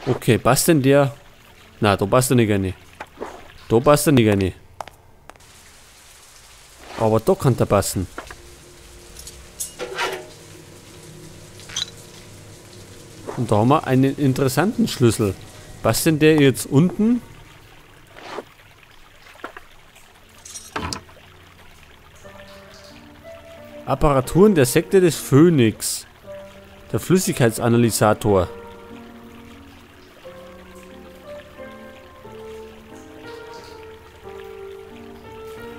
Okay, passt denn der? Na, da passt er nicht rein. Da passt er nicht rein. Aber da kann der passen. Und da haben wir einen interessanten Schlüssel. Passt denn der jetzt unten? Apparaturen der Sekte des Phönix. Der Flüssigkeitsanalysator.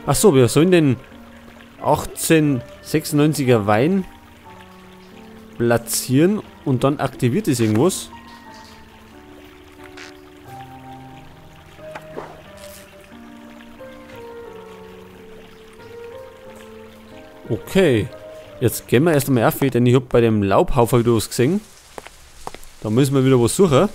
Achso, wir sollen den 1896er Wein platzieren und dann aktiviert es irgendwas. Okay, jetzt gehen wir erst einmal auf, denn ich habe bei dem Laubhaufen wieder was gesehen. Da müssen wir wieder was suchen.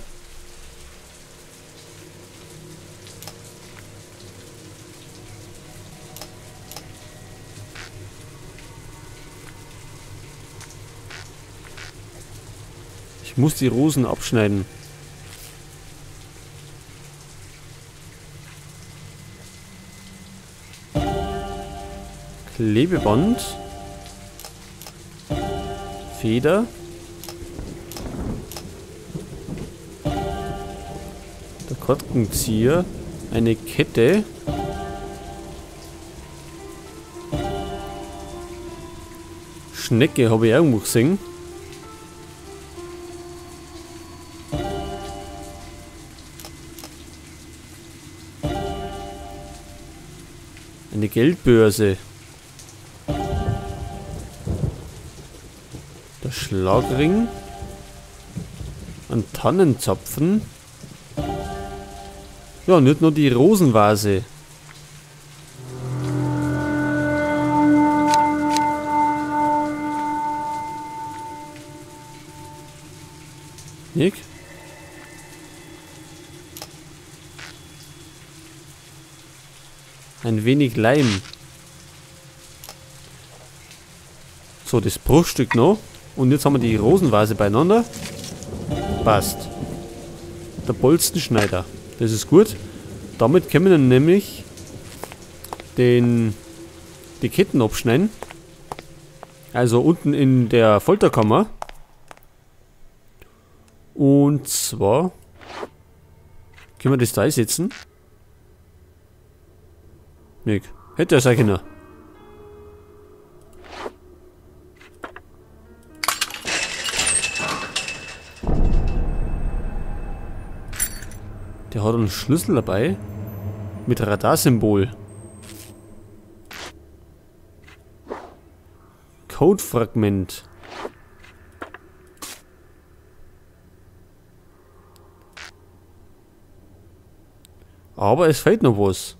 Ich muss die Rosen abschneiden. Klebeband. Feder. Der Korkenzieher. Eine Kette. Schnecke habe ich irgendwo gesehen. Eine Geldbörse. Der Schlagring. Ein Tannenzapfen. Ja, nicht nur die Rosenvase. Nick? Ein wenig Leim. So, das Bruchstück noch. Und jetzt haben wir die Rosenvase beieinander. Passt. Der Bolzenschneider. Das ist gut. Damit können wir dann nämlich die Ketten abschneiden. Also unten in der Folterkammer. Und zwar können wir das da einsetzen. Nick. Hätte er sein können. Der hat einen Schlüssel dabei. Mit Radarsymbol. Codefragment. Aber es fehlt noch was.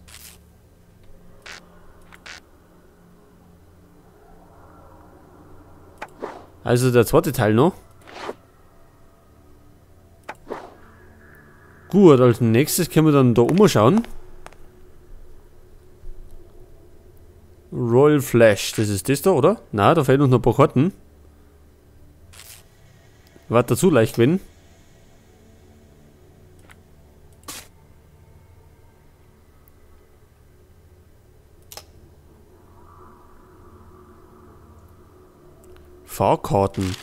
Also der zweite Teil noch. Gut, als nächstes können wir dann da umschauen. Royal Flash, das ist das da, oder? Na, da fehlen uns noch ein paar Karten. War dazu leicht gewesen. Fahrkarten.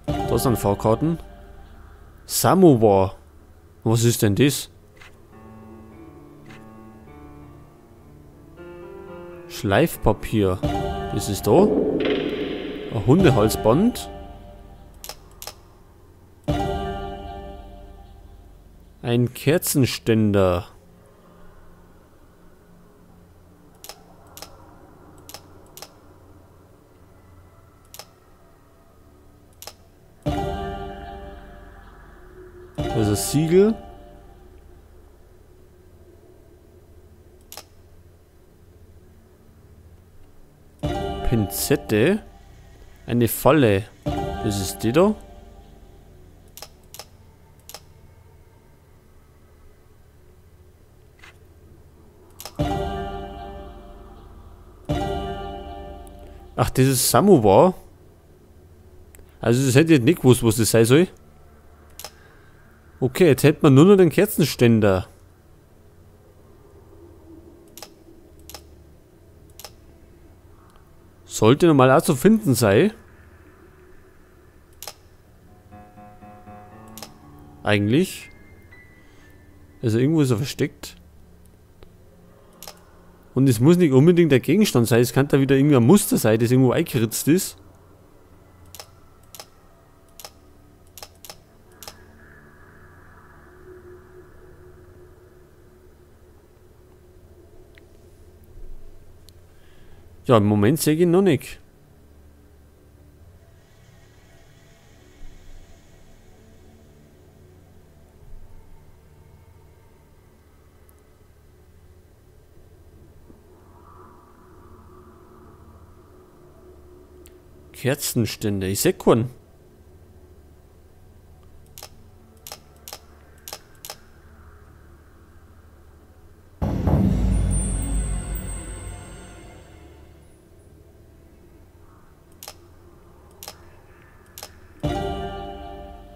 Da sind Fahrkarten. Samovar. Was ist denn das? Schleifpapier. Das ist da. Ein Hundehalsband. Ein Kerzenständer. Das ist Siegel. Pinzette. Eine Falle. Das ist die da. Ach, das ist Samovar. Also das hätte ich nicht gewusst, was das sein soll. Okay, jetzt hätten wir nur noch den Kerzenständer. Sollte normal auch zu finden sein. Eigentlich. Also irgendwo ist er versteckt. Und es muss nicht unbedingt der Gegenstand sein. Es kann da wieder irgendein Muster sein, das irgendwo eingeritzt ist. Ja, im Moment sehe ich ihn noch nicht. Kerzenständer, ich sehe keinen.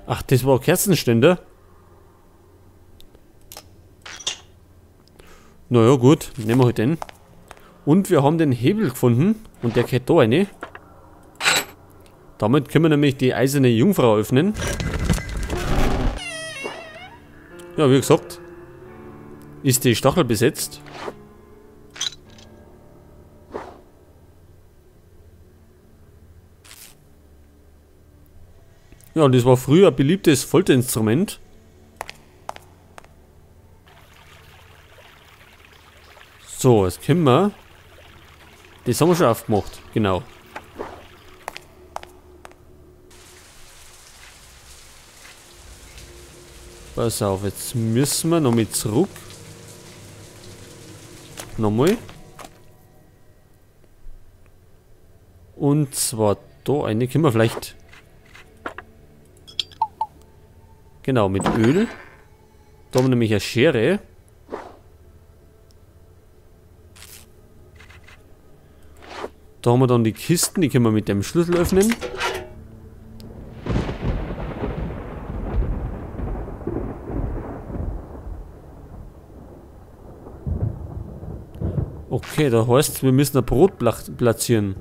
Ach, das war Kerzenständer. Naja, gut, nehmen wir halt den. Und wir haben den Hebel gefunden. Und der geht da rein. Damit können wir nämlich die eiserne Jungfrau öffnen. Ja, wie gesagt, ist die Stachel besetzt. Ja, und das war früher ein beliebtes Folterinstrument. So, jetzt können wir... Das haben wir schon aufgemacht, genau. Pass auf, jetzt müssen wir nochmal zurück. Nochmal. Und zwar da eine können wir vielleicht... Genau, mit Öl. Da haben wir nämlich eine Schere. Da haben wir dann die Kisten, die können wir mit dem Schlüssel öffnen. Okay, da heißt es, wir müssen ein Brot platzieren.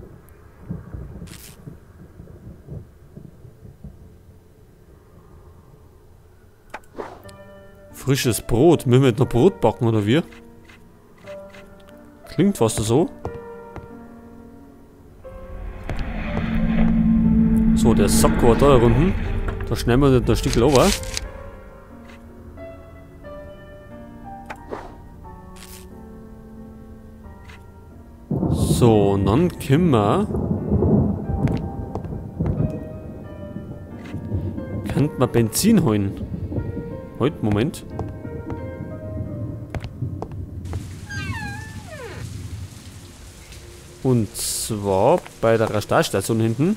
Frisches Brot. Müssen wir jetzt noch Brot backen, oder wir? Klingt fast so. So, der Sack war da unten. Da schneiden wir das Stück runter. So, und dann können wir... Könnte man Benzin holen. Halt, Moment. Und zwar bei der Radarstation hinten.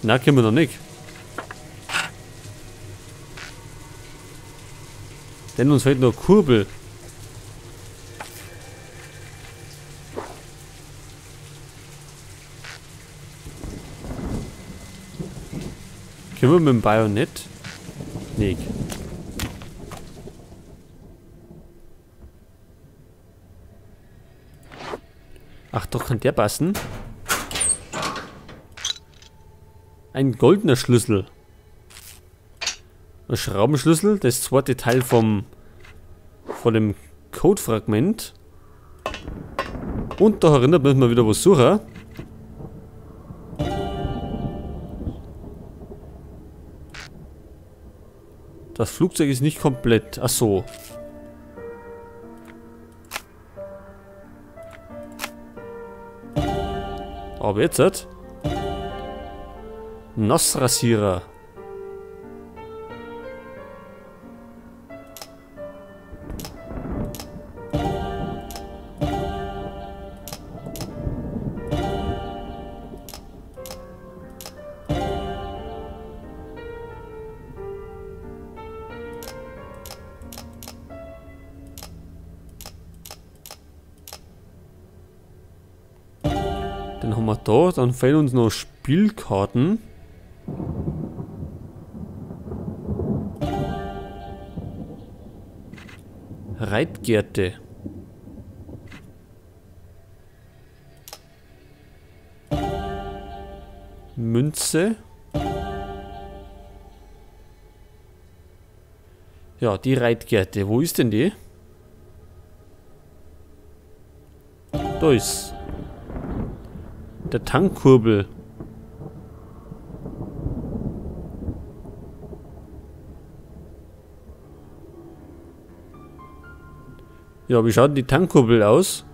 Na, können wir noch nicht. Denn uns fehlt noch Kurbel. Können wir mit dem Bajonett? Nee. Ach, doch, kann der passen? Ein goldener Schlüssel. Ein Schraubenschlüssel, das zweite Teil von dem Codefragment. Und da erinnert mich mal wieder was suchen. Das Flugzeug ist nicht komplett. Ach so. Aber jetzt hat Nassrasierer. Den haben wir da, dann fehlen uns noch Spielkarten. Reitgerte. Münze. Ja, die Reitgerte. Wo ist denn die? Da ist der Tankkurbel. Ja, wie schaut denn die Tankkurbel aus?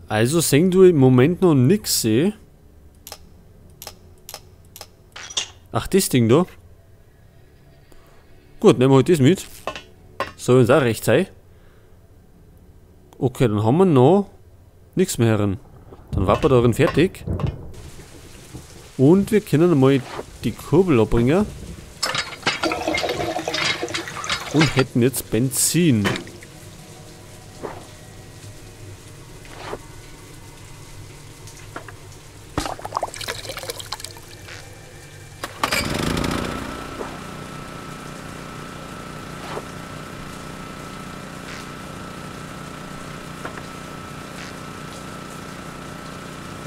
Also sehen du im Moment noch nix, eh? Ach, das Ding da. Gut, nehmen wir halt das mit. Soll uns auch recht sein. Okay, dann haben wir noch nichts mehr herin. Dann war wir darin fertig. Und wir können einmal die Kurbel abbringen. Und hätten jetzt Benzin.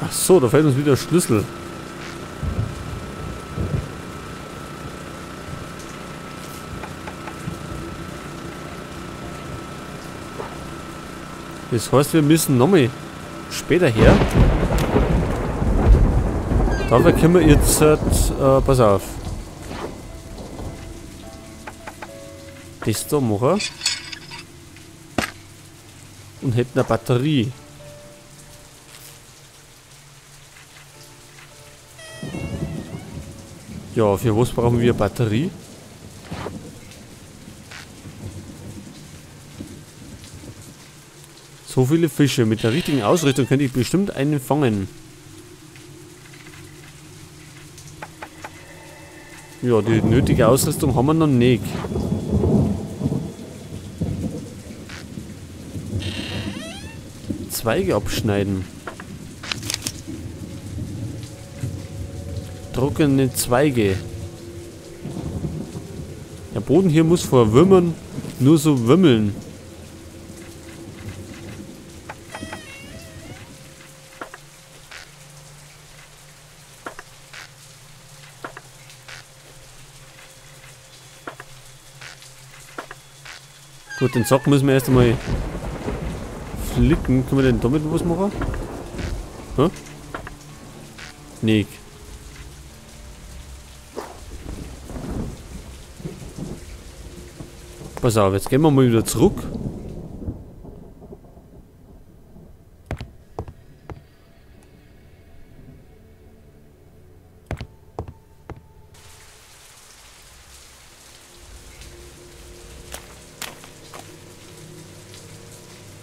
Ach so, da fällt uns wieder der Schlüssel. Das heißt, wir müssen nochmal später her. Dafür können wir jetzt, pass auf. Das da machen. Und hätten eine Batterie. Ja, für was brauchen wir Batterie? So viele Fische. Mit der richtigen Ausrüstung könnte ich bestimmt einen fangen. Ja, die nötige Ausrüstung haben wir noch nicht. Zweige abschneiden. Trockene Zweige. Der Boden hier muss vor Würmern nur so wimmeln. Gut, den Sack müssen wir erst einmal flicken. Können wir denn damit was machen? Hä? Nee. Pass auf, jetzt gehen wir mal wieder zurück.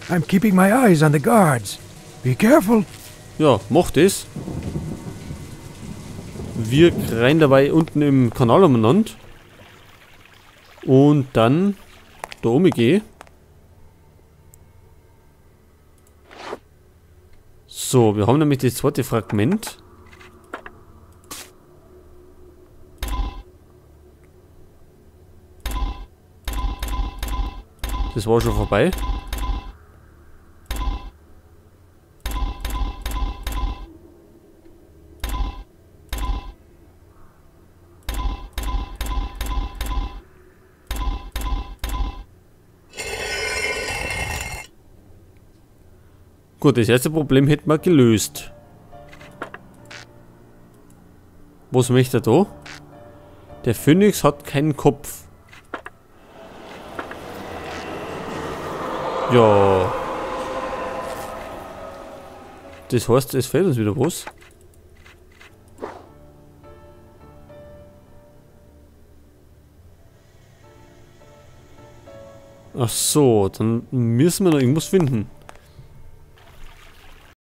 I'm keeping my eyes on the guards. Be careful. Ja, mach das. Wir rein dabei unten im Kanal umeinander. Und dann da oben gehe. So, wir haben nämlich das zweite Fragment. Das war schon vorbei. Gut, das erste Problem hätten wir gelöst. Was möchte er da? Der Phönix hat keinen Kopf. Ja. Das heißt, es fehlt uns wieder was. Ach so, dann müssen wir noch irgendwas finden.